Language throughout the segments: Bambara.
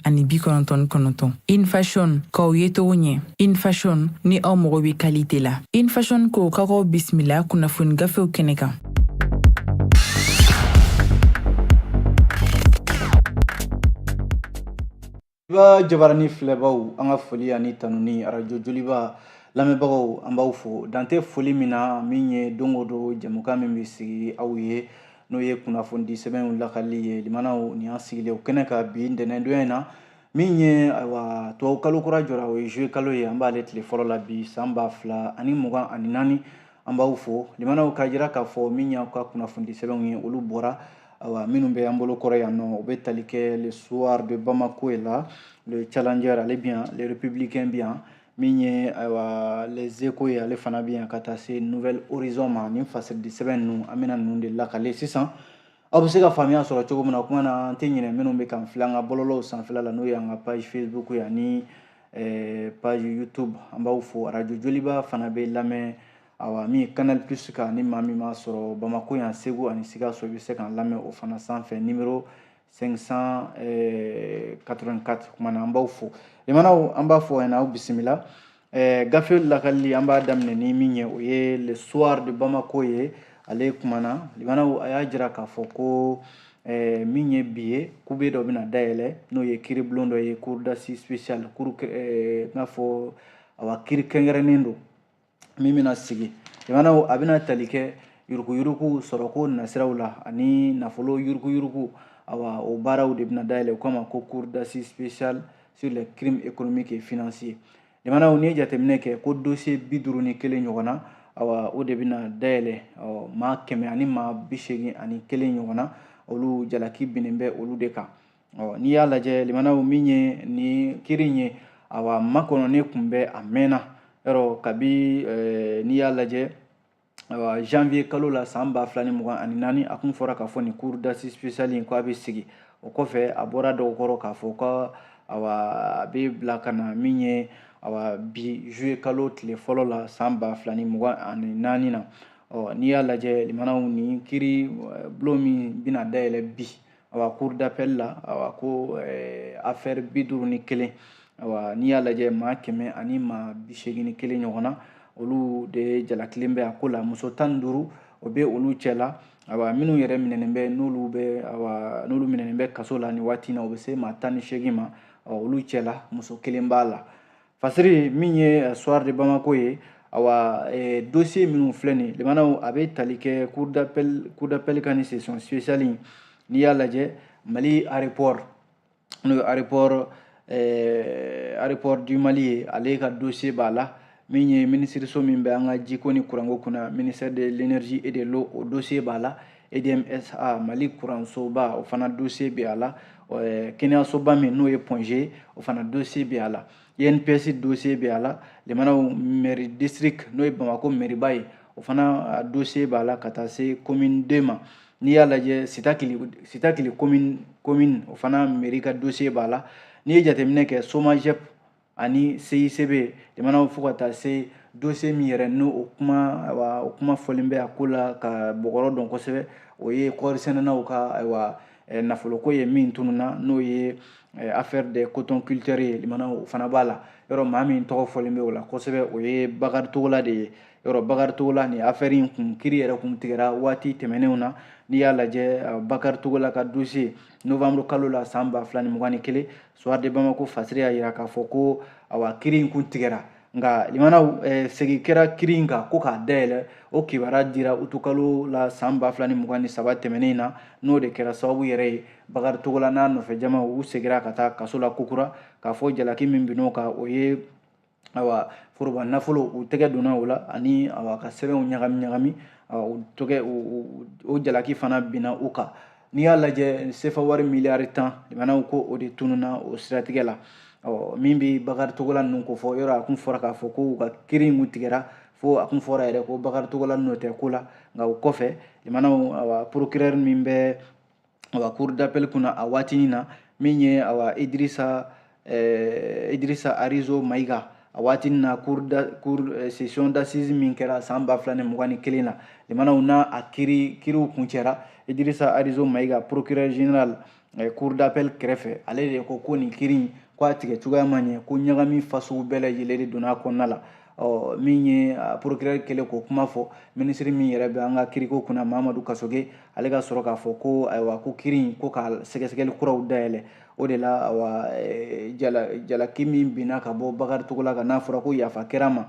ani 99. Infashion k'aw ye cogo ɲɛ. Infashion ni aw mago bɛ qualité la. Infashion ko k'aw bisimila kunnafoni gafew kɛnɛ kan. Joliba jabarani filɛbaw, an ka foli ani tanuni arajo Joliba lamɛnbagaw, an b'aw fo dan tɛ foli min na. Min ye don o don jɛmukan min bɛ sigi aw ye, n'o ye kunnafonidi sɛbɛnw lakali ye, limanaw, nin y'an sigilen o kɛnɛ kan bi ntɛnɛndonya in na. Min ye, ayiwa, tubabu kalo kura jɔra, o ye juillet kalo ye, an b'ale tile fɔlɔ la bi san 2024. An b'aw fo, limanaw, k'a jira k'a fɔ min y'aw ka kunnafonidi sɛbɛnw ye, olu bɔra. Awa, minnu bɛ an bolo kɔrɔ yan nɔ, o bɛ tali kɛ Le Soir de Bamako ye la, Le Challenger ale bi yan, Le Républicain bi yan, min ye, ayiwa, Les Échos ye, ale fana bi yan, ka taa se Nouvel Horizon ma. Nin fasiridi sɛbɛn ninnu, an bɛna ninnu de lakale sisan, aw bɛ se ka faamuya sɔrɔ cogo min na. O kuma na, an tɛ ɲinɛ minnu bɛ k'an filɛ an ka bɔlɔlɔw sanfɛla la, n'o ye an ka page Facebook ye ani page YouTube, an b'aw fo. Arajo Joliba fana bɛ lamɛn, awa, min ye Canal Plus kan, ni maa min m'a sɔrɔ Bamako yan, Segu ani Sikaso, i bɛ se k'an lamɛn o fana sanfɛ, numéro 584. Kuma na, an b'aw fo, limanaw, an b'a fɔ aw bisimila. Gafe lakali, an b'a daminɛ ni min ye, o ye Le Soir de Bamako ye. Ale kumana, limanaw, a y'a jira k'a fɔ ko min ye bi ye, kube dɔ bɛna dayɛlɛ, n'o ye kiiribulon dɔ ye, cour d'assises spéciale, cour n'a fɔ, awa, kiiri kɛrɛnkɛrɛnnen don min bɛna sigi. Limanaw, a bɛna tali kɛ yuruguyurugu sɔrɔko nasiraw la ani nafolo yuruguyurugu. Awa, o baaraw de bɛna dayɛlɛ, o kama ko cour d'assises spéciale sur les crimes économiques et financiers. Limanaw, n'i ye jateminɛ kɛ ko dossier 51 ɲɔgɔn na, awa, o de bɛna dayɛlɛ. Maa 181 ɲɔgɔn na, olu jalaki binnen bɛ olu de kan. Ɔ, n'i y'a lajɛ, limanaw, min ye nin kiiri in ye, awa, makɔnɔni tun bɛ a mɛnna yɔrɔ kabi. N'i y'a lajɛ, awa, janvier kalo la san 2024, a kun fɔra k'a fɔ nin cour d'assises spéciale in ko a bɛ sigi. O kɔfɛ, a bɔra dɔw kɔrɔ k'a fɔ ko, awa, a bɛ bila ka na min ye, awa, bi juillet kalo tile fɔlɔ la san 2024 na. Ɔ, n'i y'a lajɛ, limanaw, nin kiiri bulon min bɛna dayɛlɛ bi, awa, cour d'appel la, awa, ko affaire 51, awa, n'i y'a lajɛ, maa 181 ɲɔgɔn na, olu de jalakilen bɛ a ko la. Muso 15, o bɛ olu cɛ la. Awa, minnu yɛrɛ minɛnen bɛ, n'olu bɛ, awa, n'olu minɛnen bɛ kaso la nin waati in na, o bɛ se maa 18 ma. Olu cɛ la, muso kelen b'a la. Fasiri min ye Soir de Bamako ye, awa, dossier minnu filɛ nin, limanaw, a bɛ tali kɛ cour d'appel ka nin session spéciale in. N'i y'a lajɛ, Mali aéroport, n'o ye aéroport du Mali ye, ale ka dossier b'a la. Min ye minisiriso min bɛ an ka jiko ni kuranko kunna, ministère de l'Énergie et de l'Eau, o dossier b'a la. EDM SA, Mali kuransoba, o fana dossier bɛ a la. Kɛnɛyasoba min n'o ye Point G, o fana dossier bɛ a la. INPS dossier bɛ a la. Limanaw, mairie district, n'o ye Bamako mairiba ye, o fana dossier b'a la, ka taa se commune 2 ma. N'i y'a lajɛ, Sitakili commune, o fana mairie ka dossier b'a la. N'i ye jateminɛ kɛ, SOMAGEP ani CICB, limanaw, fo ka taa se dossier min yɛrɛ n'o o kuma, ayiwa, o kuma fɔlen bɛ a ko la ka bɔgɔrɔ dɔn kosɛbɛ, o ye kɔɔri sɛnɛnaw ka, ayiwa, nafoloko ye min tununna, n'o ye affaire des cotonculteurs ye, limanaw, o fana b'a la. Yɔrɔ maa min tɔgɔ fɔlen bɛ o la kosɛbɛ, o ye Bakari Togola de ye. Yɔrɔ Bakari Togola, nin affaire in kun kiiri yɛrɛ kun tigɛra waati tɛmɛnenw na. N'i y'a lajɛ, Bakari Togola ka dossier, novembre kalo la san 2021, Soir de Bamako fasiri y'a jira k'a fɔ ko, awa, kiiri in kun tigɛra, nka limanaw, segin kɛra kiiri in kan ko k'a dayɛlɛ. O kibaruya dira utukalo la san 2023 tɛmɛnen na. N'o de kɛra sababu yɛrɛ ye, Bakari Togola n'a nɔfɛ jamaw, u seginna ka taa kaso la kokura, k'a fɔ jalaki min binn'o kan, o ye, awa, foroba nafolo, u tɛgɛ donna o la, ani, awa, ka sɛbɛnw ɲagami ɲagami, u tɛgɛ o jalaki fana binna u kan. N'i y'a lajɛ, sefa wari miliyari 10, limanaw, ko o de tununna o siratigɛ la. Ɔ, min bɛ Bakari Togola ninnu ko fɔ, yɔrɔ a kun fɔra k'a fɔ ko u ka kiiri in kun tigɛra, fo a kun fɔra yɛrɛ ko Bakari Togola n'o tɛ ko la. Nka o kɔfɛ, limanaw, awa, procureur min bɛ, awa, cour d'appel kunna a waatinin na, min ye, awa, Idrissa Arizo Maïga, a waatinin na, cour session d'assises min kɛra san 2021 na, limanaw, n'a a kiiriw kuncɛra, Idrissa Arizo Maïga, procureur général, Cour d'appel kɛrɛfɛ, ale de ko ko nin kiiri in, ko a tigɛ cogoya ma ɲɛ, ko ɲagami fasugu bɛɛ lajɛlen de donna a kɔnɔna la. Ɔ, min ye procureur kɛlen k'o kuma fɔ, minisiri min yɛrɛ bɛ an ka kiriko kunna, Mamadu Kasoge, ale ka sɔrɔ k'a fɔ ko ayiwa, ko kiiri in, ko ka sɛgɛsɛgɛli kuraw dayɛlɛ. O de la, awa, jalaki min binna ka bɔ Bakari Togola kan, n'a fɔra ko yafa kɛra ma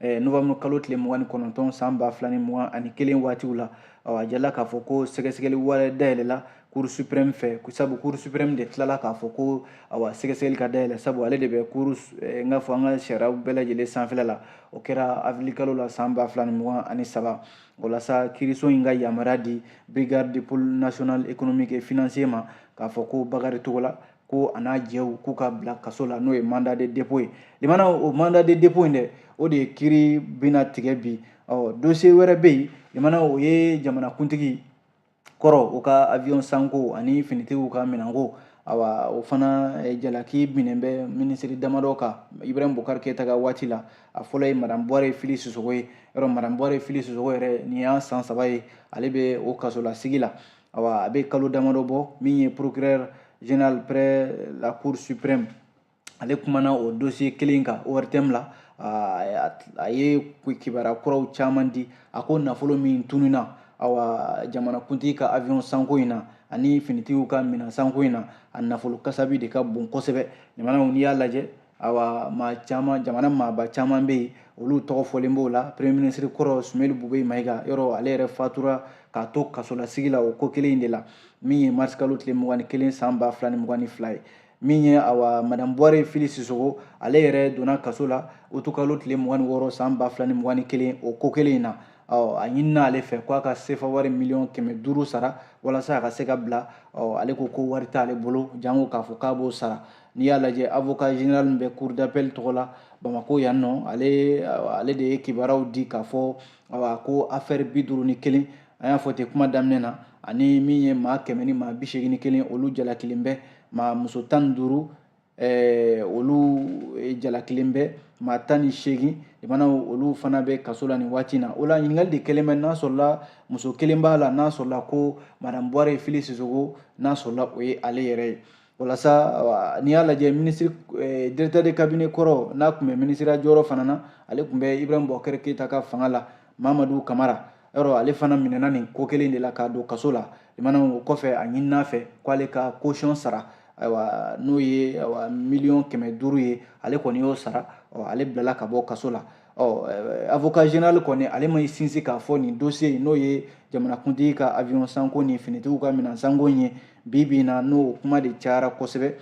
novembre kalo tile 29 san 2021 waatiw la, awa, a jala k'a fɔ ko sɛgɛsɛgɛli wɛrɛ dayɛlɛla Cour suprême fɛ, sabu Cour suprême de tilala k'a fɔ ko awa, sɛgɛsɛgɛli ka dayɛlɛ, sabu ale de bɛ cour n k'a fɔ an ka sariyaw bɛɛ lajɛlen sanfɛla la. O kɛra avril kalo la san 2023. O la sa, kiiriso in ka yamaruya di brigade du pôle national économique et financier ma k'a fɔ ko Bakari Togola, ko a n'a jɛw, k'u ka bila kaso la, n'o ye mandat de dépôt ye. Limana, o mandat de dépôt in dɛ, o de ye kiiri bɛna tigɛ bi. Ɔ, dossier wɛrɛ bɛ yen, limana, o ye jamanakuntigi kɔrɔ, o ka avion sanko ani finitigiw ka minɛnko. Awa, o fana jalaki binnen bɛ minisiri damadɔ kan Ibrahim Boubacar Keita ka waati la. A fɔlɔ ye Madame Buware Fili Sisoko ye. Yɔrɔ, Madame Buware Fili Sisoko yɛrɛ, nin y'a san 3 ye ale bɛ o kasolasigi la. Awa, a bɛ kalo damadɔ bɔ, min ye procureur général près la Cour suprême, ale kumana o dossier kelen kan ORTM la. A ye kibaruya kuraw caman di. A ko nafolo min tununa, awa, jamanakuntigi ka avion sanko in na ani finitigiw ka minɛn sanko in na, a nafolo kasabi de ka bon kosɛbɛ. Limanaw, n'i y'a lajɛ, awa, maa caman, jamana maaba caman bɛ yen, olu tɔgɔ fɔlen b'o la. Premier ministre kɔrɔ Soumeylou Boubèye Maïga, yɔrɔ ale yɛrɛ fatura k'a to kasolasigi la o ko kelen in de la, min ye mars kalo tile 21 san 2022 ye. Min ye, awa, Madame Buware Fili Sisoko, ale yɛrɛ donna kaso la utukalo tile 26 san 2021 o ko kelen in na. Ɔ, a ɲinina ale fɛ ko a ka sefa wari miliyɔn 500 sara walasa a ka se ka bila. Ɔ, ale ko ko wari t'ale bolo, jango k'a fɔ k'a b'o sara. N'i y'a lajɛ, avocat général min bɛ cour d'appel tɔgɔ la Bamako yan nɔ, ale de ye kibaruyaw di k'a fɔ, awa, ko affaire 51, an y'a fɔ ten kuma daminɛ na, ani min ye maa 100 ni maa 81, olu jalakilen bɛ. Maa muso 15, olu jalakilen bɛ. Maa 18 limana, olu fana bɛ kaso la nin waati na. O la, ɲininkali de kɛlen bɛ, n'a sɔrɔla muso kelen b'a la, n'a sɔrɔla ko Madame Buware Fili Sisoko, n'a sɔrɔla o ye ale yɛrɛ ye. Walasa n'i y'a lajɛ, ministre directeur de cabinet kɔrɔ, n'a tun bɛ minisiriya jɔyɔrɔ fana na, ale tun bɛ Ibrahim Boubacar Keita ka fanga la, Mamadu Kamara, yɔrɔ ale fana minɛna nin ko kelen de la k'a don kaso la. Limana, o kɔfɛ, a ɲinina fɛ k'ale ka caution sara, ayiwa, n'o ye, ayiwa, miliyɔn 500 ye. Ale kɔni y'o sara. Ɔ, ale bilala ka bɔ kaso la. Ɔ, avocat général kɔni, ale ma sinsin k'a fɔ nin dossier in, n'o ye jamanakuntigi ka avion sanko ni finitigiw ka minɛn sanko in ye bi bi in na, n'o kuma de cayara kosɛbɛ,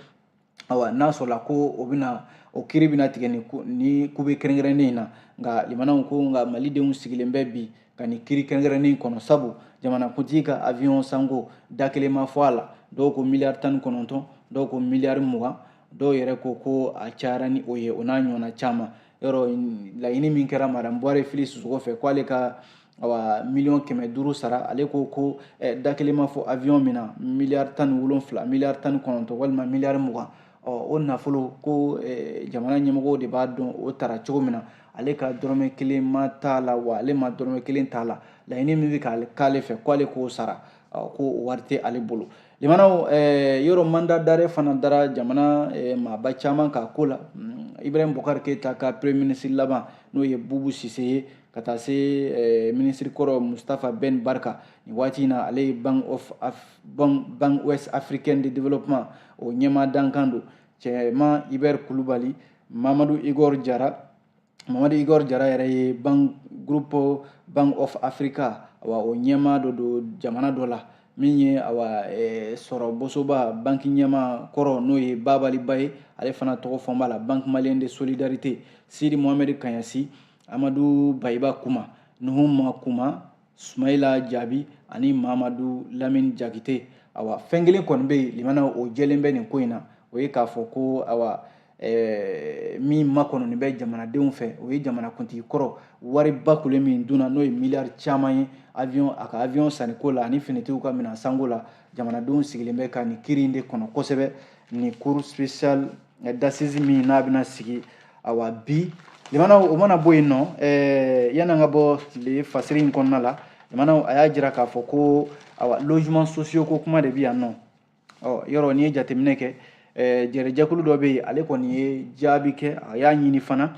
awa, n'a sɔrɔla ko o bɛna o kiiri bɛna tigɛ ni kube kɛrɛnkɛrɛnnen in na. Nka limanaw ko nka malidenw sigilen bɛ bi ka nin kiiri kɛrɛnkɛrɛnnen kɔnɔ, sabu jamanakuntigi ka avion sanko, da kelen ma fɔ a la. Dɔw ko miliyari 19, dɔw ko miliyari 20, dɔw yɛrɛ ko ko a cayara ni o ye, o n'a ɲɔgɔnna caman. Yɔrɔ, laɲini min kɛra Madame Buware Fili Sisoko fɛ k'ale ka, awa, miliyɔn 500 sara, ale ko ko da kelen ma fɔ avion min na, miliyari 17, miliyari 19 walima miliyari 20. Ɔ, o nafolo ko, jamana ɲɛmɔgɔw de b'a dɔn o tara cogo min na. Ale ka dɔrɔmɛ kelen ma t'a la, wa ale ma dɔrɔmɛ kelen t'a la. Laɲini min bɛ k'ale fɛ k'ale k'o sara, ko o wari tɛ ale bolo. Limanaw, yɔrɔ mandat d'arrêt fana dara jamana maaba caman ka ko la. Ibrahim Boubacar Keita ka premier ministre laban, n'o ye Bubu Sise ye, ka taa se ministre kɔrɔ Mustapha Ben Barka, nin waati in na ale ye Banque Ouest Africaine de Développement, o ɲɛmaa dankan don, Cɛman Hubert Kulubali, Mamadu Igor Jara. Mamadu Igor Jara yɛrɛ ye banque, groupe Bank of Africa, awa, o ɲɛmaa dɔ don jamana dɔ la. Min ye, awa, sɔrɔ bosoba banki ɲɛmaa kɔrɔ, n'o ye Babaliba ye, ale fana tɔgɔ fɔ b'a la, Banque Malienne de Solidarité, Sidi Mohamed Kayasi, Amadu Bayiba Kuma, Nuhu Makuma, Sumayila Jaabi ani Mamadu Lamini Jakite. Awa, fɛn kelen kɔni bɛ yen, limana, o jɛlen bɛ nin ko in na, o ye k'a fɔ ko, awa, min makɔnɔni bɛ jamanadenw fɛ, o ye jamanakuntigi kɔrɔ wariba kule min dunna, n'o ye miliyari caman ye, avion, a ka avion sanniko la ani finitigiw ka minɛn sanko la. Jamanadenw sigilen bɛ ka nin kiiri in de kɔnɔ kosɛbɛ, nin cour spéciale d'assises min n'a bɛna sigi, awa, bi. Limanaw, o mana bɔ yen nɔ, yanni an ka bɔ tile fasiri in kɔnɔna la, limanaw, a y'a jira k'a fɔ ko, awa, logement sociaux ko kuma de bɛ yan nɔ. Ɔ yɔrɔ n'i ye jateminɛ kɛ, jɛrɛjɛkulu dɔ bɛ yen, ale kɔni ye jaabi kɛ, a y'a ɲini fana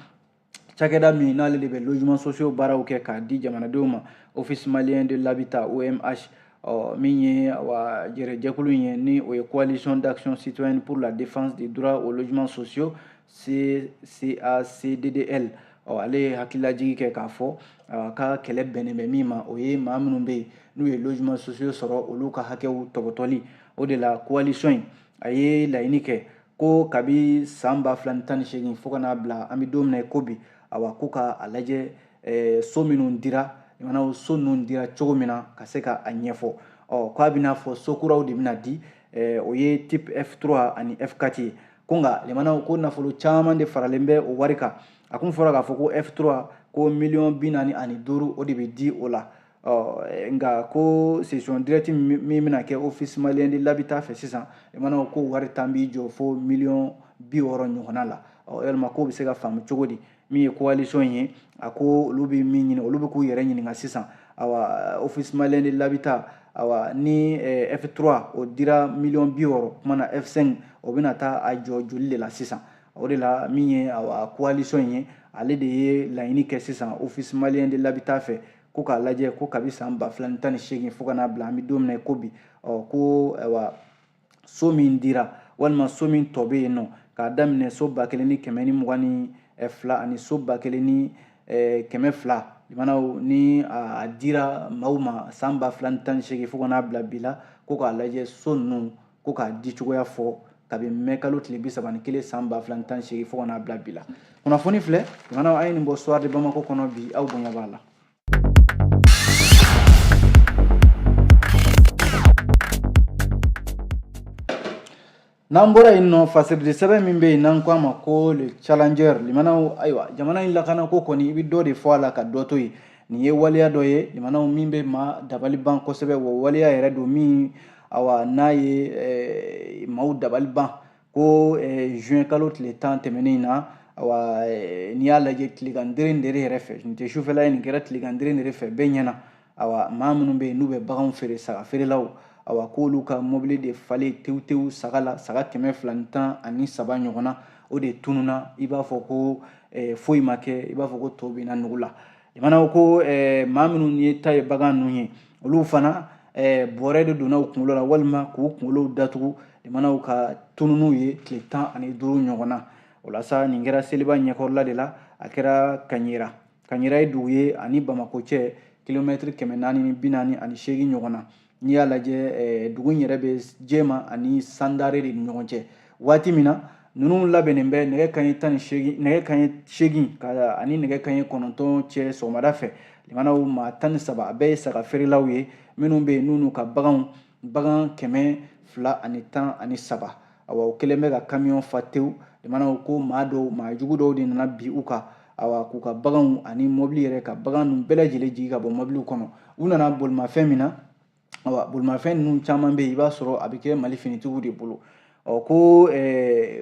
cakɛda min n'ale de bɛ logement sociaux baaraw kɛ k'a di jamanadenw ma, Office malien de l'habitat, OMH. Ɔ min ye awa jɛrɛjɛkulu in ye, ni o ye Coalition d'action citoyenne pour la défense des droits aux logements sociaux, CCACDDL. Ɔ ale ye hakililajigi kɛ k'a fɔ a ka kɛlɛ bɛnnen bɛ min ma, o ye maa minnu bɛ yen n'u ye logement sociaux sɔrɔ, olu ka hakɛw tɔbɔtɔli. O de la coalition in a ye laɲini kɛ ko kabi san 2018 fo ka n'a bila an bɛ don min na i ko bi, awa ko ka a lajɛ so minnu dira, limanaw, so ninnu dira cogo min na, ka se ka a ɲɛfɔ. Ɔ k'a bɛna fɔ so kuraw de bɛna di, o ye type F3 ani F4 ye. Ko nka limanaw, ko nafolo caman de faralen bɛ o wari kan. A kun fɔra k'a fɔ ko F3 ko miliyɔn 45, o de bɛ di o la. Ɔ nka ko cession directe min bɛna kɛ Office malien de l'habitat fɛ sisan, limanaw, ko wari tan b'i jɔ fo miliyɔn 60 ɲɔgɔnna la. Ɔ yalima k'o bɛ se ka faamu cogo di? Min ye coalition ye, a ko olu bɛ min ɲini, olu bɛ k'u yɛrɛ ɲininka sisan, awa Office malien de l'habitat, awa ni F3 o dira miliyɔn 60, kuma na F5 o bɛna taa a jɔ joli de la sisan? O de la min ye awa coalition ye, ale de ye laɲini kɛ sisan Office malien de l'habitat fɛ ko k'a lajɛ ko kabi san 2018 fo ka n'a bila an bɛ don min na i ko bi, ɔ ko ayiwa so min dira walima so min tɔ bɛ yen nɔ, k'a daminɛ so 1122 ani so 1200, limanaw, ni a dira maaw ma san 2018 fo ka n'a bila bi la, ko k'a lajɛ so ninnu, ko k'a di cogoya fɔ kabi mɛ kalo tile 31 san 2018 fo ka n'a bila bi la. Kunnafoni filɛ, limanaw, an ye nin bɔ Soir de Bamako kɔnɔ bi, aw bonya b'a la. N'an bɔra yen nɔ, fasiridi sɛbɛn min bɛ yen n'an ko a ma ko Le Challenger, limanaw, ayiwa jamana in lakanako kɔni, i bɛ dɔ de fɔ a la ka dɔ to yen. Nin ye waleya dɔ ye, limanaw, min bɛ maa dabali ban kosɛbɛ. Wa waleya yɛrɛ don min, awa, n'a ye maaw dabali ban, ko juin kalo tile 10 tɛmɛnen in na, awa n'i y'a lajɛ tilegan dere yɛrɛ fɛ, nin tɛ sufɛla ye, nin kɛra tilegan dere fɛ bɛɛ ɲɛna. Awa maa minnu bɛ yen n'u bɛ baganw feere, saga feerelaw, awa k'olu ka mobili de falen tewu tewu saga la, saga 213 ɲɔgɔnna, o de tununa i b'a fɔ ko foyi ma kɛ, i b'a fɔ ko tɔw bɛ na nugu la. Limanaw, ko maa minnu ye ta ye bagan ninnu ye, olu fana bɔrɛ de donna u kunkolo la walima k'u kunkolow datugu, limanaw, ka tunun'u ye tile 15 ɲɔgɔnna. O la sa, nin kɛra seliba ɲɛkɔrɔla de la, a kɛra Kaɲera. Kaɲera ye dugu ye ani Bamakɔ cɛ kilomɛtiri 448 ɲɔgɔn na. N'i y'a lajɛ, dugu in yɛrɛ bɛ Jɛma ani Sandare de ni ɲɔgɔn cɛ. Waati min na ninnu labɛnnen bɛ nɛgɛ kanɲɛ 18, nɛgɛ kanɲɛ 8 ka ani nɛgɛ kanɲɛ 9 cɛ sɔgɔmada fɛ, limanaw, maa 13, a bɛɛ ye saga feerelaw ye, minnu bɛ yen n'u ka baganw, bagan 213, awa o kɛlen bɛ ka kamiyɔn fa tewu. Limanaw, ko maa dɔw, maa jugu dɔw de nana bi u kan, awa k'u ka baganw ani mɔbili yɛrɛ, ka bagan ninnu bɛɛ lajɛlen jigin ka bɔ mɔbiliw kɔnɔ. U nana bolimafɛn min na, awa bolimafɛn ninnu caman bɛ yen, i b'a sɔrɔ a bɛ kɛ Mali finitigiw de bolo. Ɔ ko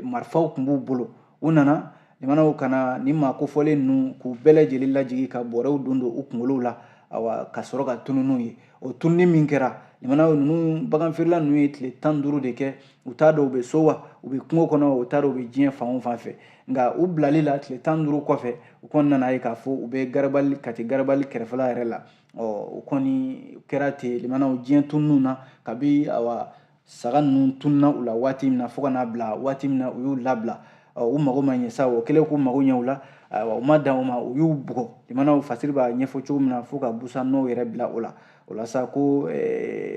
marifaw tun b'u bolo. U nana, limanaw, ka na ni maa kofɔlen ninnu k'u bɛɛ lajɛlen lajigin ka bɔrɛw don u kunkolow la, awa ka sɔrɔ ka tunu n'u ye. O tununi min kɛra, limanaw, ninnu bagan feerela ninnu ye tile 15 de kɛ, u t'a dɔn u bɛ so wa u bɛ kungo kɔnɔ, u t'a dɔn u bɛ diɲɛ fan o fan fɛ. Nka u bilali la tile 15 kɔfɛ, u kɔni nana ye k'a fɔ u bɛ Garabali, Kati Garabali kɛrɛfɛla yɛrɛ la. Ɔ o kɔni kɛra ten, limanaw, diɲɛ tununw na kabi awa saga ninnu tununa u la waati min na fo ka n'a bila waati min na u y'u labila, u mago ma ɲɛ sa. O kɛlen k'u mago ɲɛ u la, u ma dan o ma, u y'u bugɔ. Limanaw, fasiri b'a ɲɛfɔ cogo min na, fo ka busan nɔw yɛrɛ bila o la. O la sa, ko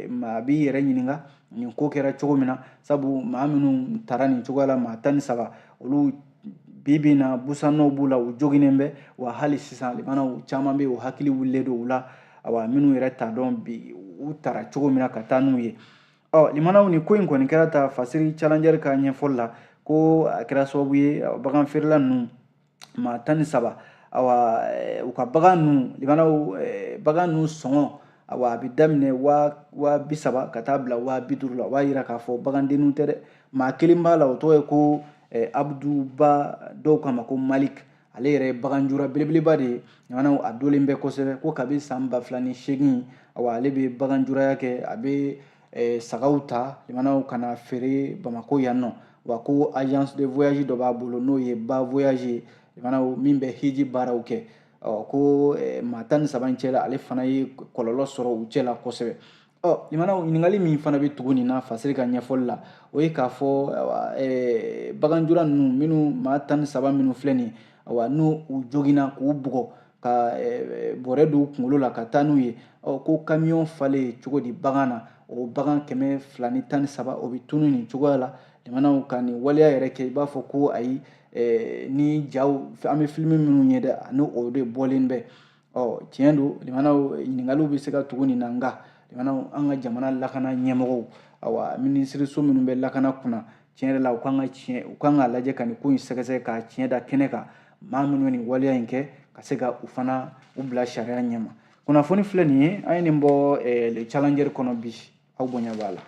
maa b'i yɛrɛ ɲininka nin ko kɛra cogo min na, sabu maa minnu taara nin cogoya la, maa 13, olu bi bi in na busan nɔw b'u la, u joginnen bɛ. Wa hali sisan, limanaw, caman bɛ yen, u hakili wulilen don u la, awa minnu yɛrɛ t'a dɔn bi u taara cogo min na ka taa n'u ye. Ɔ limanaw, nin ko in kɔni kɛra ta fasiri Challenger ka ɲɛfɔli la, ko a kɛra sababu ye bagan feerela ninnu maa 13, awa u ka bagan ninnu, limanaw, bagan ninnu sɔngɔ, awa a bɛ daminɛ 30,000 ka taa bila 50,000 la. O b'a yira k'a fɔ bagandenninw tɛ dɛ. Maa kelen b'a la, o tɔgɔ ye ko Abuduba, dɔw k'a ma ko Malik, ale yɛrɛ ye baganjura belebeleba de ye. Limanaw, a dolen bɛ kosɛbɛ ko kabi san 2008, awa ale bɛ baganjuraya kɛ, a bɛ sagaw ta limanaw ka na feere Bamako yan nɔ. Wa ko agence de voyage dɔ b'a bolo n'o ye Ba Voyage ye, limanaw, min bɛ hiji baaraw kɛ. Ɔ ko maa 13 in cɛla, ale fana ye kɔlɔlɔ sɔrɔ u cɛ la kosɛbɛ. Ɔ limanaw, ɲininkali min fana bɛ tugu nin na Fasiri ka ɲɛfɔli la, o ye k'a fɔ baganjura ninnu minnu maa 13 minnu filɛ nin ye, awa n'u u joginna k'u bugɔ ka bɔrɛ don u kunkolo la ka taa n'u ye, ɔ ko kamiyɔn falen cogo di bagan na, o bagan 213 o bɛ tunu nin cogoya la? Limanaw, ka nin waleya yɛrɛ kɛ, i b'a fɔ ko ayi, ni jaw an bɛ filimi minnu ye dɛ, ani o de bɔlen bɛ. Ɔ tiɲɛ don limanaw, ɲininkaliw bɛ se ka tugu nin na, nka limanaw, an ka jamana lakana ɲɛmɔgɔw, awa minisiriso minnu bɛ lakana kunna, tiɲɛ yɛrɛ la, u kan ka tiɲɛ, u kan k'a lajɛ ka nin ko in sɛgɛsɛgɛ k'a tiɲɛ da kɛnɛ kan, maa minnu ye nin waleya in kɛ, ka se ka u fana u bila sariya ɲɛma. Kunnafoni filɛ nin ye, an ye nin bɔ Le Challenger kɔnɔ bi, aw bonya b'a la.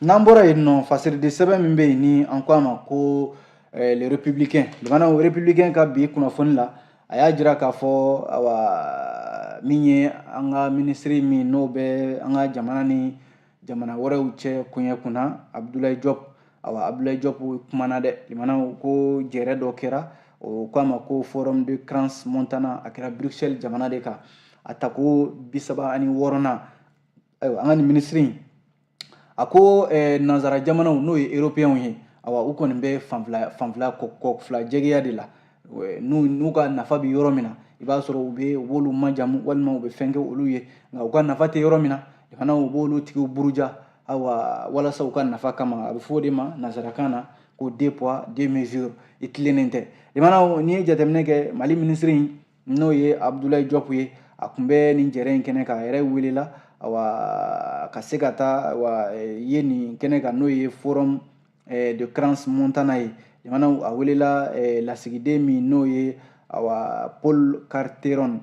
N'an bɔra yen nɔ, fasiridi sɛbɛn min bɛ yen ni an ko a ma ko Le Républicain, limanaw, Républicain ka bi kunnafoni la, a y'a jira k'a fɔ awa min ye an ka minisiri min n'o bɛ an ka jamana ni jamana wɛrɛw cɛ koɲɛ kunna, Abdoulaye Diop. Awa Abdoulaye Diop kumana dɛ limanaw, ko jɛrɛ dɔ kɛra, o ko a ma ko Forum de Crans Montana, a kɛra Bruxelles jamana de kan, a tako 36nan. Ayiwa, an ka nin minisiri in, a ko nansara jamanaw n'o ye européens ye, awa u kɔni bɛ fanfila fanfila kɔ fila jɛgɛya de la. N'u ka nafa bɛ yɔrɔ min na, i b'a sɔrɔ u b'olu majamu walima u bɛ fɛn kɛ olu ye, nka u ka nafa tɛ yɔrɔ min na, fana u b'olu tigiw buruja, awa walasa u ka nafa kama. A bɛ fɔ o de ma nansarakan na ko deux poids deux mesures, i tilennen tɛ. Limanaw, n'i ye jateminɛ kɛ, Mali minisiri in n'o ye Abdoulaye Diop ye, a tun bɛ nin jɛrɛ in kɛnɛ kan, a yɛrɛ welela awa ka se ka taa awa ye nin kɛnɛ kan, n'o ye Forum de Crans Montana ye. Jamanaw, a welela lasigiden min n'o ye awa Paul Carteron,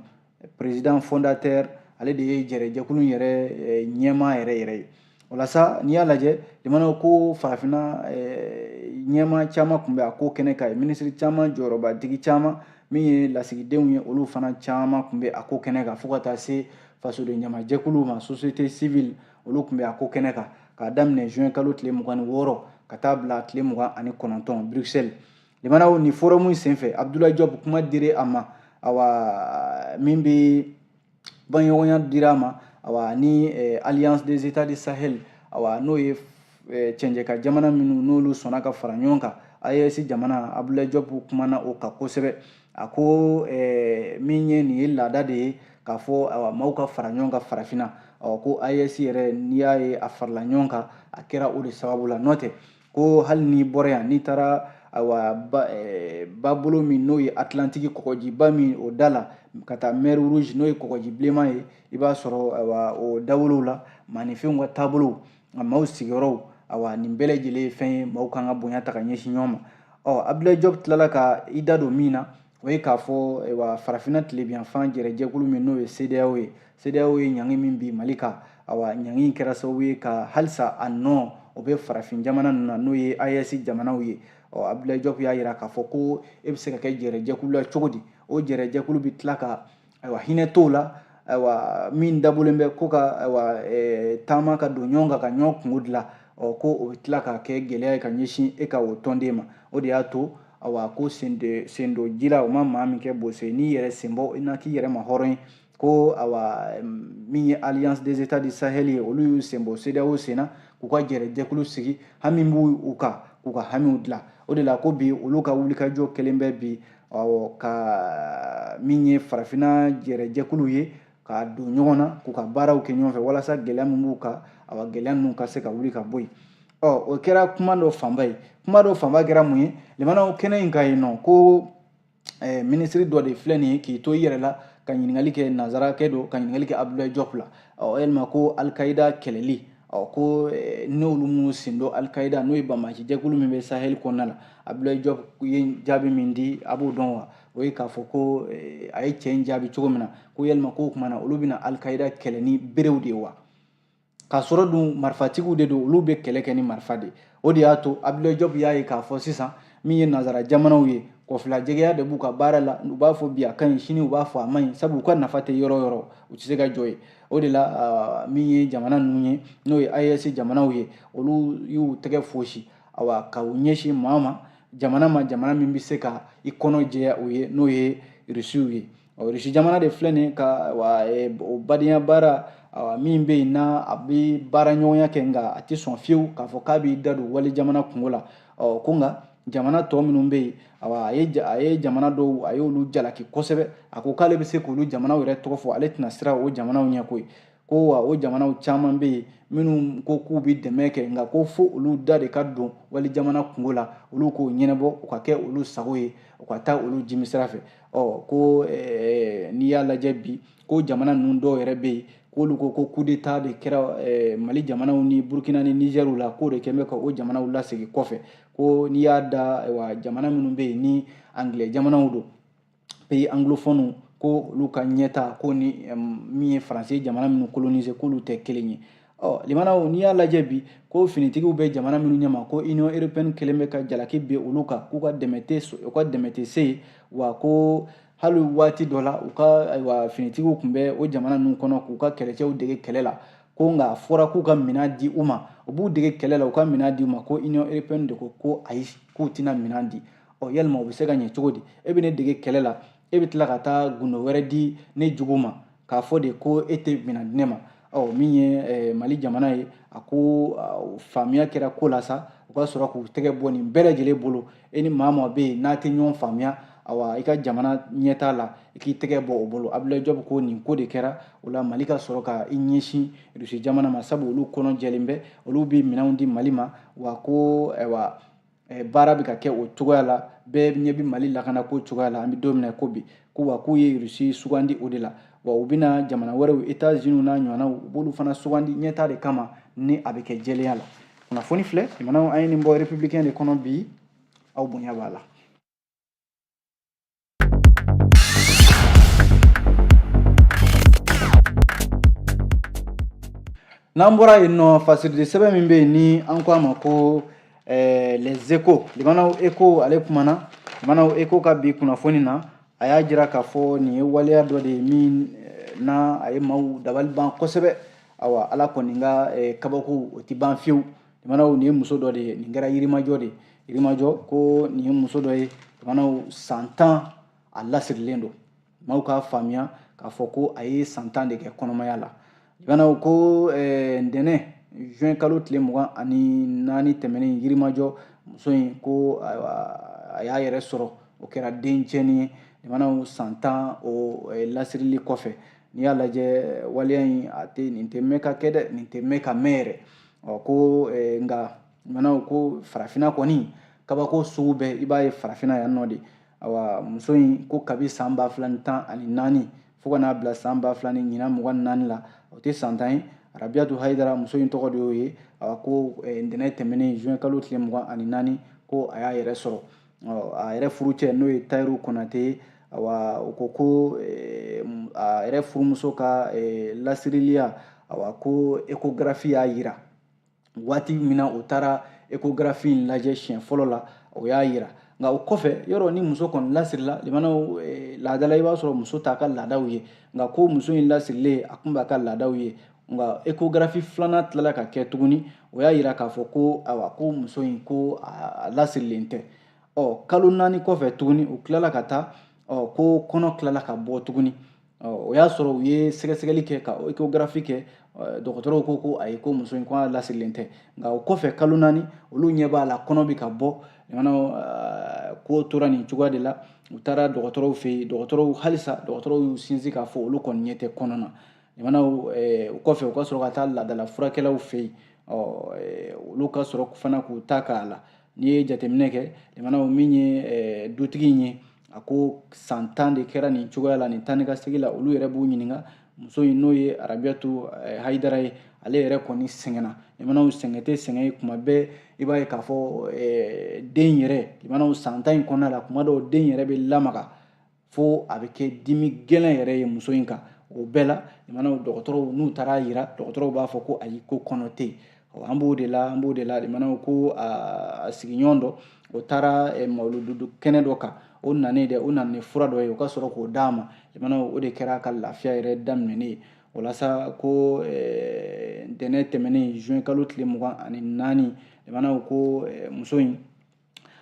président fondateur, ale de ye jɛrɛjɛkulu yɛrɛ ɲɛmaa yɛrɛ yɛrɛ ye. O la sa, n'i y'a lajɛ limanaw, ko farafinna ɲɛmaa caman tun bɛ a ko kɛnɛ kan, minisiri caman, jɔyɔrɔbatigi caman, min ye lasigidenw ye, olu fana caman tun bɛ a ko kɛnɛ kan, fo ka taa se fasoden ɲamajɛkuluw ma, société civile, olu tun bɛ a ko kɛnɛ kan, k'a daminɛ juin kalo tile 26 ka taa bila tile 29 Bruxelles. Limanaw, nin forum in senfɛ, Abdoulaye Diop, kuma dira a ma, awa min bɛ baɲɔgɔnya dira a ma, awa ni Alliance des États du Sahel, awa n'o ye cɛncɛnka jamana minnu n'olu sɔnna ka fara ɲɔgɔn kan, AES jamana, Abdoulaye Diop kumana o kan kosɛbɛ. A ko min ye nin ye laada de ye k'a fɔ awa maaw ka fara ɲɔgɔn kan farafinna. Ɔ ko AES yɛrɛ, n'i y'a ye a farala ɲɔgɔn kan, a kɛra o de sababu la. N'o tɛ, ko hali n'i bɔra yan, n'i taara awa babolo min n'o ye Atlantiki kɔgɔjiba min o da la ka taa mer Rouge, n'o ye kɔgɔji bilenman ye, i b'a sɔrɔ awa o dawolow la, maaninfinw ka taabolow, maaw sigiyɔrɔw, awa nin bɛɛ lajɛlen ye fɛn ye maaw kan ka bonya ta ka ɲɛsin ɲɔgɔn ma. Ɔ Abdoulaye Diop tilala ka i da don min na, o ye k'a fɔ wa farafinna tilebinyanfan jɛrɛjɛkulu min n'o ye CEDEAO ye, CEDEAO ye ɲangi min bin Mali kan, awa ɲangi in kɛra sababu ye ka halisa a nɔ o bɛ farafin jamana ninnu na, n'o ye AES jamanaw ye. Ɔ Abdoulaye Diop y'a jira k'a fɔ ko e bɛ se ka kɛ jɛrɛjɛkulu la cogo di, o jɛrɛjɛkulu bɛ tila ka ayiwa hinɛ t'o la, ayiwa min dabɔlen bɛ ko ka ayiwa taama ka don ɲɔgɔn kan ka ɲɔgɔn kungo dilan, ɔ ko o bɛ tila ka kɛ gɛlɛya ye ka ɲɛsin e ka o tɔnden ma. O de y'a to awa ko sen don ji la, o ma maa min kɛ boso ye, n'i yɛrɛ sen bɔ i na k'i yɛrɛ ma hɔrɔn ye. Ko awa min ye Alliance des États du Sahel ye, olu y'u sen bɔ CEDEAO sen na k'u ka jɛrɛjɛkulu sigi, hami b'u u kan k'u ka hamiw dilan. O de la ko bi olu ka wulikajɔ kɛlen bɛ bi awɔ ka min ye farafinna jɛrɛjɛkulu ye ka don ɲɔgɔn na k'u ka baaraw kɛ ɲɔgɔn fɛ, walasa gɛlɛya min b'u kan, awa gɛlɛya ninnu ka se ka wuli ka bɔ yen. Ɔ o kɛra kuma dɔ fanba ye. Kuma dɔ fanba kɛra mun ye limanaw kɛnɛ in kan yen nɔ? Ko minisiri dɔ de filɛ nin ye k'i to i yɛrɛ la ka ɲininkali kɛ, nanzarakɛ don, ka ɲininkali kɛ Abdoulaye Diop la, ɔ yalima ko Al-Qaïda kɛlɛli, ɔ ko n'olu m'u sen don Al-Qaïda, n'o ye banbaanci jɛkulu min bɛ Sahel kɔnɔna la. Abdoulaye Diop ye jaabi min di, a b'o dɔn wa? O ye k'a fɔ ko a ye cɛ in jaabi cogo min na, ko yalima k'o tuma na olu bɛna Al-Qaïda kɛlɛ ni berew de ye wa? K'a sɔrɔ dun marifatigiw de don, olu bɛ kɛlɛ kɛ ni marifa de ye. O de y'a to Abdoulaye Diop y'a ye k'a fɔ sisan Min ye nanzara jamanaw ye, kɔfilajɛgɛya de b'u ka baara la. U b'a fɔ bi a ka ɲi, sini u b'a fɔ a man ɲi, sabu u ka nafa tɛ yɔrɔ o yɔrɔ, u tɛ se ka jɔ yen. O de la, min ye jamana ninnu ye, n'o ye AES jamanaw ye, olu y'u tɛgɛ fosi, awa, ka u ɲɛsin maa ma, jamana ma, jamana min bɛ se ka i kɔnɔ jɛya u ye, n'o ye Rusiw ye. Ɔ, Rusi jamana de filɛ nin ka wa o badenya baara, awa, min bɛ yen n'a a bɛ baara ɲɔgɔnya kɛ, nka a tɛ sɔn fiyewu k'a fɔ k'a b'i da don wali jamana kungo la. Ɔ, ko nka jamana tɔ minnu bɛ yen, awa, a ye jamana dɔw, a y'olu jalaki kosɛbɛ. A ko k'ale bɛ se k'olu jamanaw yɛrɛ tɔgɔ fɔ, ale tɛna siran o jamanaw ɲɛ koyi. Ko wa o jamanaw caman bɛ yen minnu ko k'u bɛ dɛmɛ kɛ, nka ko fo olu da de ka don wali jamana kungo la, olu k'o ɲɛnabɔ, u ka kɛ olu sago ye, u ka taa olu jimi sira fɛ. Ɔ, ko n'i y'a lajɛ bi, ko jamana ninnu dɔw yɛrɛ bɛ yen k'olu ko ko coup d'état de kɛra Mali jamanaw ni Burukina ni Nizɛriw la, k'o de kɛn bɛ ka o jamanaw lasegin kɔfɛ. Ko n'i y'a da, ayiwa, jamana minnu bɛ yen ni anglais jamanaw don, pays anglophone, ko olu ka ɲɛta ko ni min ye faransi jamana minnu coloniser, k'olu tɛ kelen ye. Ɔ, limanaw, n'i y'a lajɛ bi, ko finitigiw bɛ jamana minnu ɲɛma, ko Union européenne kɛlen bɛ ka jalaki bin olu kan, k'u ka dɛmɛ tɛ, u ka dɛmɛ tɛ se yen. Wa ko hali waati dɔ la, u ka, ayiwa, finitigiw tun bɛ o jamana ninnu kɔnɔ k'u ka kɛlɛcɛw dege kɛlɛ la, ko nka a fɔra k'u ka minɛn di u ma, u b'u dege kɛlɛ la, u ka minɛn di u ma, ko Union européenne de ko ko ayi, k'u tɛna minɛn di. Ɔ, yalima o bɛ se ka ɲɛ cogo di? E bɛ ne dege kɛlɛ la, e bɛ tila ka taa gundo wɛrɛ di ne jugu ma, k'a fɔ de ko e tɛ minɛn di ne ma. Ɔ, min ye Mali jamana ye, a ko faamuya kɛra ko la sa, u ka sɔrɔ k'u tɛgɛ bɔ nin bɛɛ lajɛlen bolo. E ni maa maa bɛ yen n'a tɛ ɲɔgɔn faamuya, awa, i ka jamana ɲɛtaa la, i k'i tɛgɛ bɔ o bolo. Abdoulaye Diop ko nin ko de kɛra o la, Mali ka sɔrɔ ka i ɲɛsin Rusi jamana ma, sabu olu kɔnɔ jɛlen bɛ, olu bɛ minɛnw di Mali ma. Wa ko, ayiwa, baara bɛ ka kɛ o cogoya la, bɛɛ ɲɛ bɛ Mali lakana ko cogoya la an bɛ don min na ko bi. Ko wa k'u ye Rusi sugandi o de la. Wa u bɛna jamana wɛrɛw, États-Unis n'a ɲɔgɔnnaw, u b'olu fana sugandi ɲɛtaa de kama, ni a bɛ kɛ jɛlenya la. Kunnafoni filɛ, jamanaw, an ye nin bɔ Républicain de kɔnɔ bi, aw bonya b'a la. N'an bɔra yen nɔ, fasiridi sɛbɛn min bɛ yen ni an ko a ma ko Les Échos, limanaw, Écho ale kumana. Limanaw, Écho ka bi kunnafoni na, a y'a jira k'a fɔ nin ye waleya dɔ de ye min na a ye maaw dabali ban kosɛbɛ. Awa, Ala kɔni ka kabako, o tɛ ban fiyewu. Limanaw, nin ye muso dɔ de ye, nin kɛra Yirimajɔ de ye. Yirimajɔ, ko nin ye muso dɔ ye, limanaw, san 10 a lasirilen don. Maaw k'a faamuya k'a fɔ ko a ye san 10 de kɛ kɔnɔmaya la. Limanaw, ko ntɛnɛn juin kalo tile 24 tɛmɛnen, Yirimajɔ, muso in ko ayiwa, a y'a yɛrɛ sɔrɔ, o kɛra den cɛnni ye. Limanaw, san 10 o lasirili kɔfɛ, n'i y'a lajɛ waleya in, a tɛ nin tɛ mɛn ka kɛ dɛ, nin tɛ mɛn ka mɛn yɛrɛ. Ɔ, ko nka limanaw, ko farafinna kɔni, kabako sugu bɛɛ i b'a ye farafinna yan nɔ de. Awa, muso in ko kabi san 2014 fo ka n'a bila san ba fila ni ɲinan 24 la, o tɛ san 10 ye. Arabiyatu Hayidara, muso in tɔgɔ de y'o ye. Awa, ko ntɛnɛn tɛmɛnen juin kalo tile 24, ko a y'a yɛrɛ sɔrɔ. A yɛrɛ furucɛ, n'o ye Tayiru Konate ye, awa, o ko ko a yɛrɛ furumuso ka lasiriliya, awa, ko échographie y'a yira. Waati min na o taara échographie in lajɛ siɲɛ fɔlɔ la, o y'a yira. Nka o kɔfɛ, yɔrɔ ni muso kɔni lasirila, limanaw, laadala, i b'a sɔrɔ muso t'a ka laadaw ye. Nka ko muso in lasirilen, a kun b'a ka laadaw ye. Nka échographie filanan tilala ka kɛ tuguni, o y'a yira k'a fɔ ko, awa, ko muso in ko a lasirilen tɛ. Ɔ, kalo 4 kɔfɛ tuguni, u tilala ka taa, ɔ, ko kɔnɔ tilala ka bɔ tuguni. Ɔ, o y'a sɔrɔ u ye sɛgɛsɛgɛli kɛ ka échographie kɛ, dɔgɔtɔrɔw ko ko ayi, ko muso in ko a lasirilen tɛ. Nka o kɔfɛ kalo 4, olu ɲɛ b'a la kɔnɔ bɛ ka bɔ. Ko tora nin cogoya de la, u taara dɔgɔtɔrɔw fɛ yen. Dɔgɔtɔrɔw, halisa dɔgɔtɔrɔw y'u sinsin k'a fɔ olu kɔni ɲɛ tɛ kɔnɔ na. Limanaw, o kɔfɛ u ka sɔrɔ ka taa laadala furakɛlaw fɛ yen. Ɔ, olu ka sɔrɔ fana k'u ta k'a la. N'i ye jateminɛ kɛ, limanaw, min ye dutigi in ye, a ko san 10 de kɛra nin cogoya la, nin taa ni ka segin la. Olu yɛrɛ b'u ɲininka, muso in, n'o ye Arabiyatu Hayidara ye, ale yɛrɛ kɔni sɛgɛnna. Limanaw, sɛgɛn tɛ sɛgɛn ye, kuma bɛɛ i b'a ye k'a fɔ den yɛrɛ, limanaw, san 10 in kɔnɔna la, kuma dɔw den yɛrɛ bɛ lamaga fo a bɛ kɛ dimi gɛlɛn yɛrɛ ye muso in kan. O bɛɛ la, limanaw, dɔgɔtɔrɔw n'u taara yira, dɔgɔtɔrɔw b'a fɔ ko ayi, ko kɔnɔ tɛ yen. An b'o de la, an b'o de la. Limanaw, ko a sigiɲɔgɔn dɔ, o taara mawuludu kɛnɛ dɔ kan, o nanen dɛ, o nana ni fura dɔ ye, o ka sɔrɔ k'o d'a ma. Limanaw, o de kɛra ka lafiya yɛrɛ daminɛnen ye. O la sa, ko ntɛnɛn tɛmɛnen, juin kalo tile 24, limanaw, ko muso in,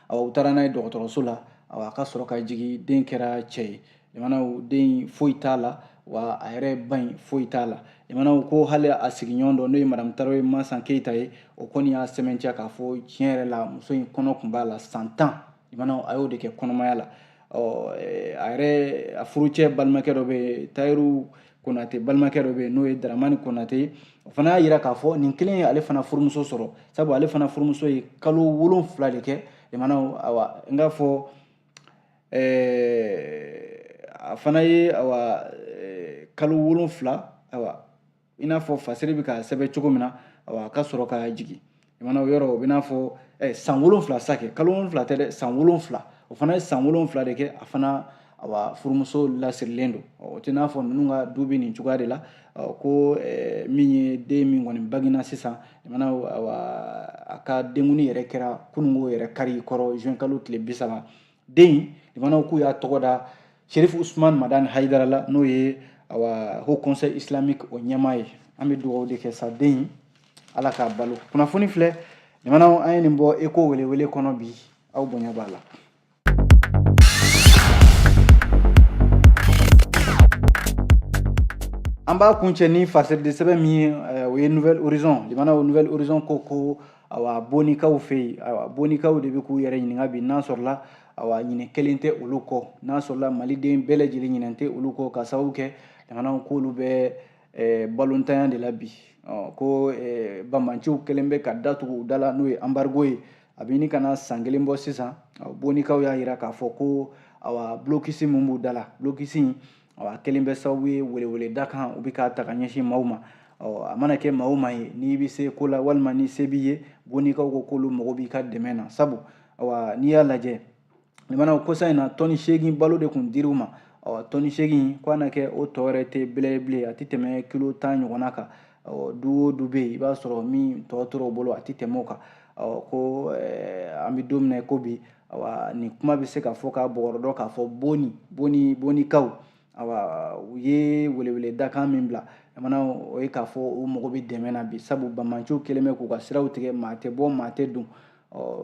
awa, u taara n'a ye dɔgɔtɔrɔso la. Awa, a ka sɔrɔ ka jigin, den kɛra cɛ ye. Limanaw, den foyi t'a la, wa a yɛrɛ ba in foyi t'a la. Limanaw, ko hali a sigiɲɔgɔn dɔ, n'o ye madame Tarawele Masan Keyita ye, o kɔni y'a sɛmɛntiya k'a fɔ tiɲɛ yɛrɛ la, muso in kɔnɔ tun b'a la san 10. Limanaw, a y'o de kɛ kɔnɔmaya la. Ɔ a yɛrɛ, a furucɛ balimakɛ dɔ bɛ yen, Tayiru Konate balimakɛ dɔ bɛ yen, n'o ye Daramani Konate ye, o fana y'a yira k'a fɔ nin kelen ye ale fana furumuso sɔrɔ, sabu ale fana furumuso ye kalo 7 de kɛ. Limanaw, awa, n k'a fɔ a fana ye, awa, kalo 7, awa, i n'a fɔ fasiri bɛ k'a sɛbɛn cogo min na, awa, a ka sɔrɔ ka jigin. Limanaw, yɔrɔ o bɛ n'a fɔ san 7 sa kɛ, kalo 7 tɛ dɛ, san 7. O fana ye san 7 de kɛ, a fana, awa, furumuso lasirilen don. O tɛ n'a fɔ ninnu ka du bɛ nin cogoya de la. Ko min ye den min kɔni bangena sisan, limanaw, awa, a ka denkundi yɛrɛ kɛra kununko yɛrɛ kari kɔrɔ, juin kalo tile 30. Den, limanaw, k'u y'a tɔgɔ da Sherif Usman Madani Hayidara la, n'o ye, awa, Haut Conseil Islamique o ɲɛmaa ye. An bɛ dugawu de kɛ sa, den Ala k'a balo. Kunnafoni filɛ, limanaw, an ye nin bɔ Eko welewele kɔnɔ bi, aw bonya b'a la. An b'a kuncɛ ni fasiridi sɛbɛn min ye, o ye Nouvel Horizon. Limanaw, Nouvel Horizon ko awa, bonikaw fɛ yen, awa, bonikaw de bɛ k'u yɛrɛ ɲininka bi n'a sɔrɔla, awa, ɲinɛ kelen tɛ olu kɔ, n'a sɔrɔla maliden bɛɛ lajɛlen ɲinɛ tɛ olu kɔ, ka sababu kɛ, limanaw, k'olu bɛ balontanya de la bi. Ko banbanciw kɛlen bɛ ka datugu u da la, n'o ye embargo ye, a bɛ ɲini ka na san kelen bɔ sisan. Bonikaw y'a yira k'a fɔ ko, awa, blocus min b'u da la, blocus in, awa, kelen bɛ sababu ye weleweleda kan u bɛ k'a ta ka ɲɛsin maaw ma. A mana kɛ maa o maa ye, n'i bɛ se ko la walima ni se b'i ye, bonikaw ko k'olu mago b'i ka dɛmɛ na, sabu, awa, n'i y'a lajɛ, limanaw, kɔsa in na, tɔni 8 balo de kun dir'u ma. Tɔni 8 ko a na kɛ o tɔ yɛrɛ tɛ bɛlɛ ye bilen, a tɛ tɛmɛ kilo 10 ɲɔgɔnna kan. Du o du bɛ yen, i b'a sɔrɔ min tɔ tora o bolo, a tɛ tɛmɛ o kan. Ko an bɛ don min na i ko bi, awa, nin kuma bɛ se ka fɔ k'a bɔgɔrɔdɔ k'a fɔ bonikaw, awa, u ye welewele dakan min bila, jamana, o ye k'a fɔ u mago bɛ dɛmɛ na bi, sabu banbanciw kɛlen bɛ k'u ka siraw tigɛ, maa tɛ bɔ, maa tɛ don.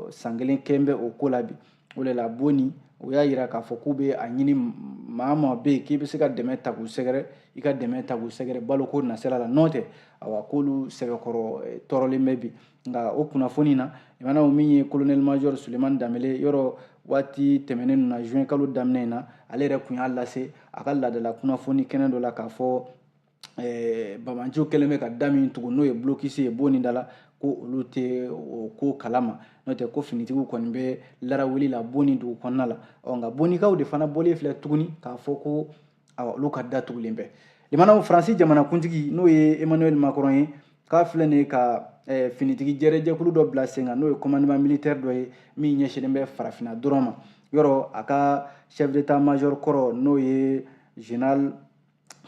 San kelen kɛlen bɛ o ko la bi. O de la, boni, u y'a yira k'a fɔ k'u bɛ a ɲini maa maa bɛ yen k'i bɛ se ka dɛmɛ ta k'u sɛgɛrɛ, i ka dɛmɛ ta k'u sɛgɛrɛ baloko nasira la, n'o tɛ, awa, k'olu sɛbɛkɔrɔ tɔɔrɔlen bɛ bi. Nka o kunnafoni na, limanaw, min ye colonel major Sulemani Danbele, yɔrɔ waati tɛmɛnen na, juin kalo daminɛ in na, ale yɛrɛ kun y'a lase a ka laadala kunnafoni kɛnɛ dɔ la k'a fɔ banbanciw kɛlen bɛ ka da min tugu, n'o ye blocus ye boni da la, ko olu tɛ o ko kalama, n'o tɛ ko finitigiw kɔni bɛ larawuli la boni dugu kɔnɔna la. Nka bonikaw de fana bɔlen filɛ tuguni k'a fɔ ko, awa, olu ka da tugulen bɛ. Limanaw, Faransi jamanakuntigi, n'o ye Emmanuel Macron ye, k'a filɛ nin ye ka finitigi jɛrɛjɛkulu dɔ bila sen kan, n'o ye commandement militaire dɔ ye min ɲɛsinnen bɛ farafinna dɔrɔn ma. Yɔrɔ a ka chef d'état major kɔrɔ, n'o ye général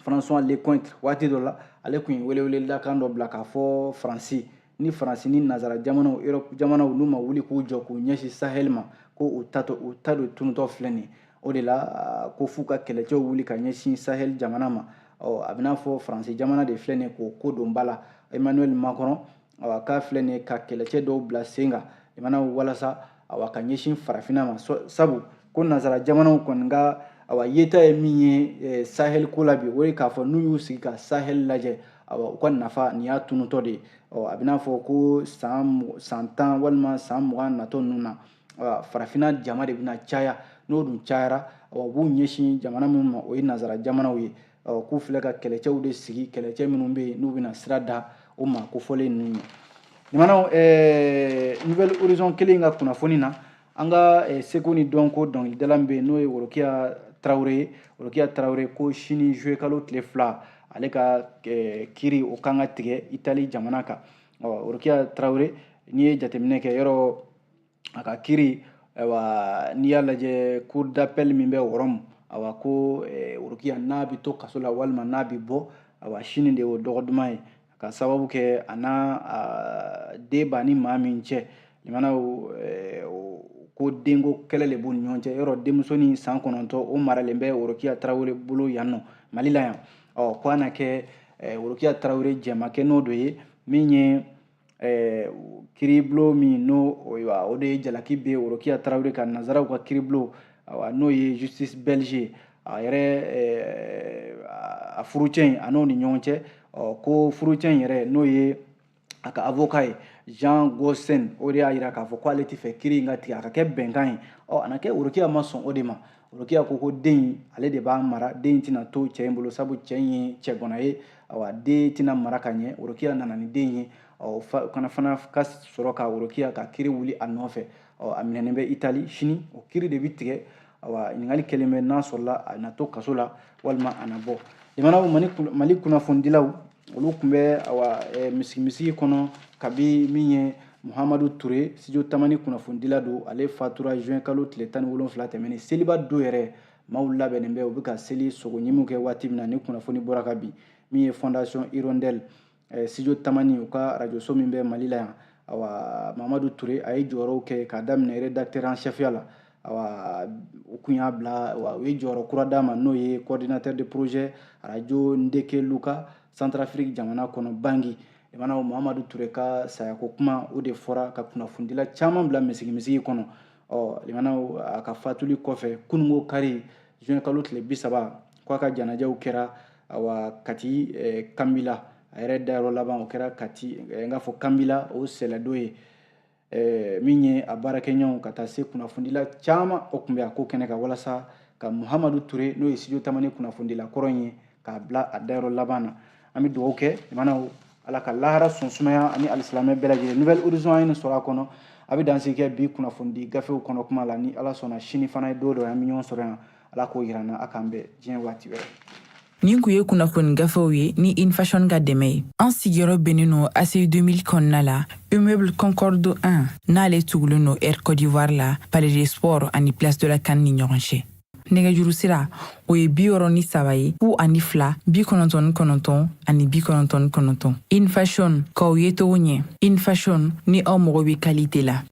François Lecointre, waati dɔ la ale tun ye weleweledakan dɔ bila k'a fɔ Faransi ni Faransi ni nazara jamanaw, Europe jamanaw, n'u ma wuli k'u jɔ k'u ɲɛsin Sahel ma, ko u ta u ta don tunutɔ filɛ nin ye. O de la, ko f'u ka kɛlɛcɛw wuli ka ɲɛsin Sahel jamana ma. Ɔ a bɛ n'a fɔ Faransi jamana de filɛ nin ye k'o ko don ba la. Emmanuel Macron, awa, k'a filɛ nin ye ka kɛlɛcɛ dɔw bila sen kan, jamanaw, walasa, awa, ka ɲɛsin farafinna ma, sabu ko nazara jamanaw kɔni ka, awa, yeta ye min ye Sahel ko la bi, o ye k'a fɔ n'u y'u sigi ka Sahel lajɛ, awa, u ka nafa nin y'a tunutɔ de ye. Ɔ a bɛ n'a fɔ ko san 10 walima san 20 natɔ ninnu na, awa, farafinna jama de bɛna caya. N'o dun cayara, awa, u b'u ɲɛsin jamana minnu ma, o ye nazara jamanaw ye. Ɔ k'u filɛ ka kɛlɛcɛw de sigi, kɛlɛcɛ minnu bɛ yen n'u bɛna sira da o ma kofɔlen ninnu ye. Limanaw, Nouvel Horizon kelen ka kunnafoni na, an ka seko ni dɔnko dɔnkilidala min bɛ yen, n'o ye Worokiya Tarawele ye, Worokiya Tarawele ko sini juillet kalo tile 2, ale ka kiri o kan ka tigɛ Itali jamana kan. Ɔ Worokiya Tarawele, n'i ye jateminɛ kɛ, yɔrɔ a ka kiri, ayiwa, n'i y'a lajɛ, cour d'appel min bɛ Rome, awa, ko Worokiya n'a bɛ to kaso la walima n'a bɛ bɔ, awa, sini de y'o dɔgɔ duman ye. A Ka sababu kɛ a n'a den b'a ni maa min cɛ, limanaw, ko denko kɛlɛ le b'u ni ɲɔgɔn cɛ. Yɔrɔ denmusonin san 9, o maralen bɛ Worokiya Tarawele bolo yan nɔ Mali la yan. Ɔ ko a na kɛ Worokiya Tarawele jɛmakɛ n'o dɔ ye min ye kiribulon min n'o o de ye jalaki bɛ Worokiya Tarawele ka nanzaraw ka kiribulon, awa, n'o ye justice belge, a yɛrɛ a furucɛ in, a n'o ni ɲɔgɔn cɛ. Ɔ ko furucɛ in yɛrɛ, n'o ye a ka avocat ye, Jean Gosen, o de y'a yira k'a fɔ ko ale tɛ fɛ kiri in ka tigɛ, a ka kɛ bɛnkan ye. Ɔ a na kɛ Worokiya ma sɔn o de ma. Worokiya ko ko den in, ale de b'a mara, den in tɛna to cɛ in bolo, sabu cɛ in ye cɛgana ye, awa, den tɛna mara ka ɲɛ. Worokiya nana ni den ye. Ɔ kana fana ka sɔrɔ ka Worokiya ka kiri wuli a nɔfɛ. Ɔ a minɛnen bɛ Itali. Sini o kiri de bɛ tigɛ. Awa, ɲininkali kɛlen bɛ n'a sɔrɔla a na to kaso la walima a na bɔ. Jamanaw Mali kunnafonidilaw, olu tun bɛ, awa, misimisigi kɔnɔ kabi min ye Muhamadu Ture, Studio Tamani kunnafonidila don. Ale fatura juin kalo tile 17 tɛmɛnen, seliba don yɛrɛ. Maaw labɛnnen bɛ, u bɛ ka seli sogo ɲimiw kɛ waati min na ni kunnafoni bɔra ka bin. Min ye Fondation Hirondelle, Studio Tamani, u ka arajoso min bɛ Mali la yan, awa, Mamadu Ture, a ye jɔyɔrɔw kɛ k'a daminɛ rédacteur en chef ya la. Awa, u kun y'a bila, u ye jɔyɔrɔ kura d'a ma, n'o ye coordinateur de projet radio Ndeke Luka, Centrafrique jamana kɔnɔ, Bangi. Limanaw, Muhamadu Ture ka sayako kuma, o de fɔra ka kunnafonidila caman bila misigimisigi kɔnɔ. Ɔ limanaw, a ka fatuli kɔfɛ, kununko kari, juin kalo tile 30, k'a ka janajaw kɛra, awa, Kati, Kanbila. A yɛrɛ dayɔrɔ laban, o kɛra Kati, n k'a fɔ Kanbila, o sɛlɛdo ye. Min ye a baarakɛɲɔgɔnw ka taa se kunnafonidila caman, o tun bɛ a ko kɛnɛ kan walasa ka Muhamadu Ture, n'o ye Studio Tamani kunnafonidila kɔrɔ in ye, k'a bila a dayɔrɔ laban na. An bɛ dugawu kɛ, limanaw, Ala ka lahara sɔn sumaya ani alisilamɛ bɛɛ lajɛlen. Nouvel Horizon, an ye nin sɔrɔ a kɔnɔ. A bɛ dansigi kɛ bi kunnafonidi gafew kɔnɔ kuma la. Ni Ala sɔnna, sini fana ye don dɔ ye, an bɛ ɲɔgɔn sɔrɔ yan. Ala k'o yira n na. A k'an bɛn diɲɛ waati wɛrɛ. Nin kun ye kunnafoni gafew ye ni Infashion ka dɛmɛ ye. An sigiyɔrɔ bɛnnen no ACI 2000 kɔnɔna la, immeuble Concorde 1, n'ale tugulen no Air Côte d'Ivoire la, Palais des Sports ani Place de la CAN ni ɲɔgɔn cɛ. Nɛgɛjuru sira, o ye 63 ye, 02 99 ani 99. Infashion, k'aw ye togo ɲɛ. Infashion, ni aw mago bɛ qualité la.